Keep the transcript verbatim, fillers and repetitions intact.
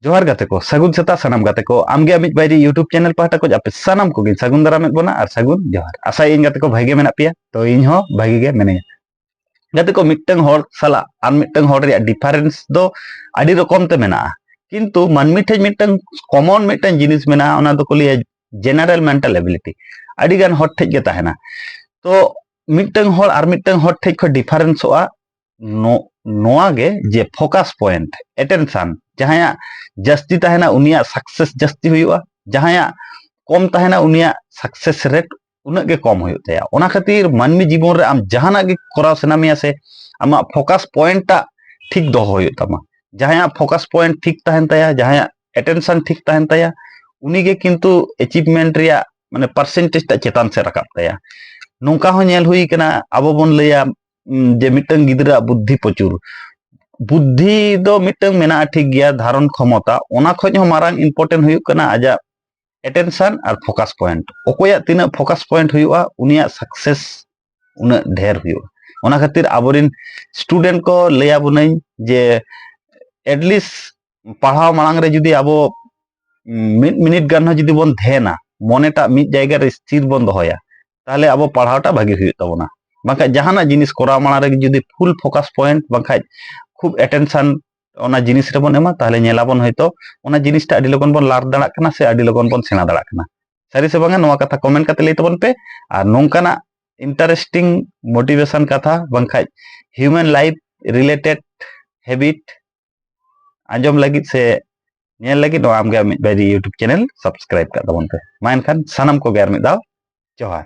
ᱡᱚᱦᱟᱨ ᱜᱟᱛᱮ ᱠᱚ, ᱥᱟᱹᱜᱩᱱ ᱥᱮᱛᱟᱜ ᱥᱟᱱᱟᱢ ᱜᱟᱛᱮ ᱠᱚ᱾ ᱟᱢᱜᱮ ᱟᱢᱤᱡ ᱵᱟᱭᱨᱤ YouTube channel ᱯᱟᱦᱴᱟ ᱠᱷᱚᱱ ᱟᱯᱮ ᱥᱟᱱᱟᱢ ᱠᱚᱜᱮᱧ ᱥᱟᱹᱜᱩᱱ ᱫᱟᱨᱟᱢᱮᱫ ᱵᱚᱱᱟ ᱟᱨ ᱥᱟᱹᱜᱩᱱ ᱡᱚᱦᱟᱨ᱾ ᱟᱥᱟᱭᱟᱹᱧ ᱜᱟᱛᱮ ᱠᱚ ᱵᱷᱟᱜᱮ ᱢᱮᱱᱟᱜ ᱯᱮᱭᱟ, ᱛᱚ ᱤᱧ ᱦᱚᱸ ᱵᱷᱟᱜᱮ ᱜᱮ ᱢᱮᱱᱟᱹᱧᱟ᱾ ᱜᱟᱛᱮ ᱠᱚ, ᱢᱤᱫᱴᱟᱝ ᱦᱚᱲ ᱥᱟᱞᱟᱜ ᱟᱨ ᱢᱤᱫᱴᱟᱝ ᱦᱚᱲ ᱨᱮᱭᱟᱜ difference ᱫᱚ ᱟᱹᱰᱤ ᱨᱚᱠᱚᱢ ᱛᱮ ᱢᱮᱱᱟᱜᱼᱟ, ᱠᱤᱱᱛᱩ ᱢᱟᱹᱱᱢᱤ ᱴᱷᱮᱱ ᱢᱤᱫᱴᱟᱝ common ᱢᱤᱫᱴᱟᱝ ᱡᱤᱱᱤᱥ ᱢᱮᱱᱟᱜᱼᱟ, ᱚᱱᱟ ᱫᱚᱠᱚ ᱞᱟᱹᱭᱟ general mental ability᱾ ᱟᱹᱰᱤ ᱜᱟᱱ ᱦᱚᱲ ᱴᱷᱮᱱ ᱜᱮ ᱛᱟᱦᱮᱱᱟ᱾ ᱛᱚ ᱢᱤᱫᱴᱟᱝ ᱦᱚᱲ ᱟᱨ ᱢᱤᱫᱴᱟᱝ ᱦᱚᱲ ᱴᱷᱮᱱ ᱠᱷᱚᱱ differenceᱚᱜᱼᱟ ᱱᱚ-, ᱱᱚᱣᱟ ᱜᱮ ᱡᱮ focus point, attention᱾ ᱡᱟᱦᱟᱸᱭᱟᱜ ᱡᱟᱹᱥᱛᱤ ᱛᱟᱦᱮᱱᱟ ᱩᱱᱤᱭᱟᱜ success ᱡᱟᱹᱥᱛᱤ ᱦᱩᱭᱩᱜᱼᱟ, ᱡᱟᱦᱟᱸᱭᱟᱜ ᱠᱚᱢ ᱛᱟᱦᱮᱱᱟ ᱩᱱᱤᱭᱟᱜ success rate ᱩᱱᱟᱹᱜ ᱜᱮ ᱠᱚᱢ ᱦᱩᱭᱩᱜ ᱛᱟᱭᱟ᱾ ᱚᱱᱟ ᱠᱷᱟᱹᱛᱤᱨ ᱢᱟᱹᱱᱢᱤ ᱡᱤᱵᱚᱱ ᱨᱮ ᱟᱢ ᱡᱟᱦᱟᱱᱟᱜ ᱜᱮ ᱠᱚᱨᱟᱣ ᱥᱟᱱᱟ ᱢᱮᱭᱟ ᱥᱮ, ᱟᱢᱟᱜ focus point ᱴᱟᱜ ᱴᱷᱤᱠ ᱫᱚᱦᱚ ᱦᱩᱭᱩᱜ ᱛᱟᱢᱟ᱾ ᱡᱟᱦᱟᱸᱭᱟᱜ focus point ᱴᱷᱤᱠ ᱛᱟᱦᱮᱱ ᱛᱟᱭᱟ, ᱡᱟᱦᱟᱸᱭᱟᱜ attention ᱴᱷᱤᱠ ᱛᱟᱦᱮᱱ ᱛᱟᱭᱟ, ᱩᱱᱤᱜᱮ ᱠᱤᱱᱛᱩ achievement ᱨᱮᱭᱟᱜ ᱢᱟᱱᱮ percentage ᱴᱟᱜ ᱪᱮᱛᱟᱱ ᱥᱮᱫ ᱨᱟᱠᱟᱵ ᱛᱟᱭᱟ᱾ ᱱᱚᱝᱠᱟ ᱦᱚᱸ ᱧᱮᱞ ᱦᱩᱭ ᱠᱟᱱᱟ, ᱟᱵᱚ ᱵᱚᱱ ᱞᱟᱹᱭᱟ ᱩᱸ, ᱡᱮ ᱢᱤᱫᱴᱟᱝ ᱜᱤᱫᱽᱨᱟᱹᱣᱟᱜ ᱵᱩᱫᱽᱫᱷᱤ ᱯᱨᱚᱪᱩᱨ, ᱵᱩᱫᱽᱫᱷᱤ ᱫᱚ ᱢᱤᱫᱴᱟᱝ ᱢᱮᱱᱟᱜᱼᱟ ᱴᱷᱤᱠ ᱜᱮᱭᱟ, ᱫᱷᱟᱨᱚᱱ ᱠᱷᱚᱢᱚᱛᱟ, ᱚᱱᱟ ᱠᱷᱚᱱ ᱦᱚᱸ ᱢᱟᱨᱟᱝ important ᱦᱩᱭᱩᱜ ᱠᱟᱱᱟ ᱟᱡᱟᱜ attention ᱟᱨ focus point᱾ ᱚᱠᱚᱭᱟᱜ ᱛᱤᱱᱟᱹᱜ focus point ᱦᱩᱭᱩᱜᱼᱟ ᱩᱱᱤᱭᱟᱜ success ᱩᱱᱟᱹᱜ ᱰᱷᱮᱨ ᱦᱩᱭᱩᱜᱼᱟ᱾ ᱚᱱᱟ ᱠᱷᱟᱹᱛᱤᱨ ᱟᱵᱚᱨᱮᱱ student ᱠᱚ ᱞᱟᱹᱭ ᱟᱵᱚᱱᱟᱹᱧ ᱡᱮ at least ᱯᱟᱲᱦᱟᱣ ᱢᱟᱲᱟᱝ ᱨᱮ ᱡᱩᱫᱤ ᱟᱵᱚ ᱢᱤᱫ ᱢᱤᱱᱤᱴ ᱜᱟᱱ ᱦᱚᱸ ᱡᱩᱫᱤ ᱵᱚᱱ ᱫᱷᱮᱭᱟᱱᱟ, ᱢᱚᱱᱮᱴᱟᱜ ᱢᱤᱫ ᱡᱟᱭᱜᱟ ᱨᱮ ᱥᱛᱷᱤᱨ ᱵᱚᱱ ᱫᱚᱦᱚᱭᱟ, ᱛᱟᱦᱞᱮ ᱟᱵᱚ ᱯᱟᱲᱦᱟᱣᱴᱟᱜ ᱵᱷᱟᱜᱤ ᱦᱩᱭᱩᱜ ᱛᱟᱵᱚᱱᱟ᱾ ᱵᱟᱝᱠᱷᱟᱱ ᱡᱟᱦᱟᱱᱟᱜ ᱡᱤᱱᱤᱥ ᱠᱚᱨᱟᱣ ᱢᱟᱲᱟᱝ ᱨᱮ ᱡᱩᱫᱤ full focus point ᱵᱟᱝᱠᱷᱟᱡ ᱠᱷᱩᱵ attention ᱚᱱᱟ ᱡᱤᱱᱤᱥ ᱨᱮᱵᱚᱱ ᱮᱢᱟ, ᱛᱟᱦᱞᱮ ᱧᱮᱞᱟᱵᱚᱱ ᱦᱚᱭᱛᱳ ᱚᱱᱟ ᱡᱤᱱᱤᱥᱴᱟᱜ ᱟᱹᱰᱤ ᱞᱚᱜᱚᱱ ᱵᱚᱱ ᱞᱟᱨᱱ ᱫᱟᱲᱮᱭᱟᱜ ᱠᱟᱱᱟ ᱥᱮ ᱟᱹᱰᱤ ᱞᱚᱜᱚᱱ ᱵᱚᱱ ᱥᱮᱬᱟ ᱫᱟᱲᱮᱭᱟᱜ ᱠᱟᱱᱟ᱾ ᱥᱟᱹᱨᱤ ᱥᱮ ᱵᱟᱝᱟ, ᱱᱚᱣᱟ ᱠᱟᱛᱷᱟ comment ᱠᱟᱛᱮ ᱞᱟᱹᱭ ᱛᱟᱵᱚᱱ ᱯᱮ᱾ ᱟᱨ ᱱᱚᱝᱠᱟᱱᱟᱜ interesting motivation ᱠᱟᱛᱷᱟ ᱵᱟᱝᱠᱷᱟᱡ human life related habit ᱟᱸᱡᱚᱢ ᱞᱟᱹᱜᱤᱫ ᱥᱮ ᱧᱮᱞ ᱞᱟᱹᱜᱤᱫ ᱱᱚᱣᱟ ᱟᱢᱜᱮ ᱟᱢᱤᱡ ᱵᱟᱭᱨᱤ YouTube channel subscribe ᱠᱟᱜ ᱛᱟᱵᱚᱱ ᱯᱮ᱾ ᱢᱟ ᱮᱱᱠᱷᱟᱱ ᱥᱟᱱᱟᱢ ᱠᱚᱜᱮ ᱟᱨ ᱢᱤᱫ ᱫᱷᱟᱣ ᱡᱚᱦᱟᱨ᱾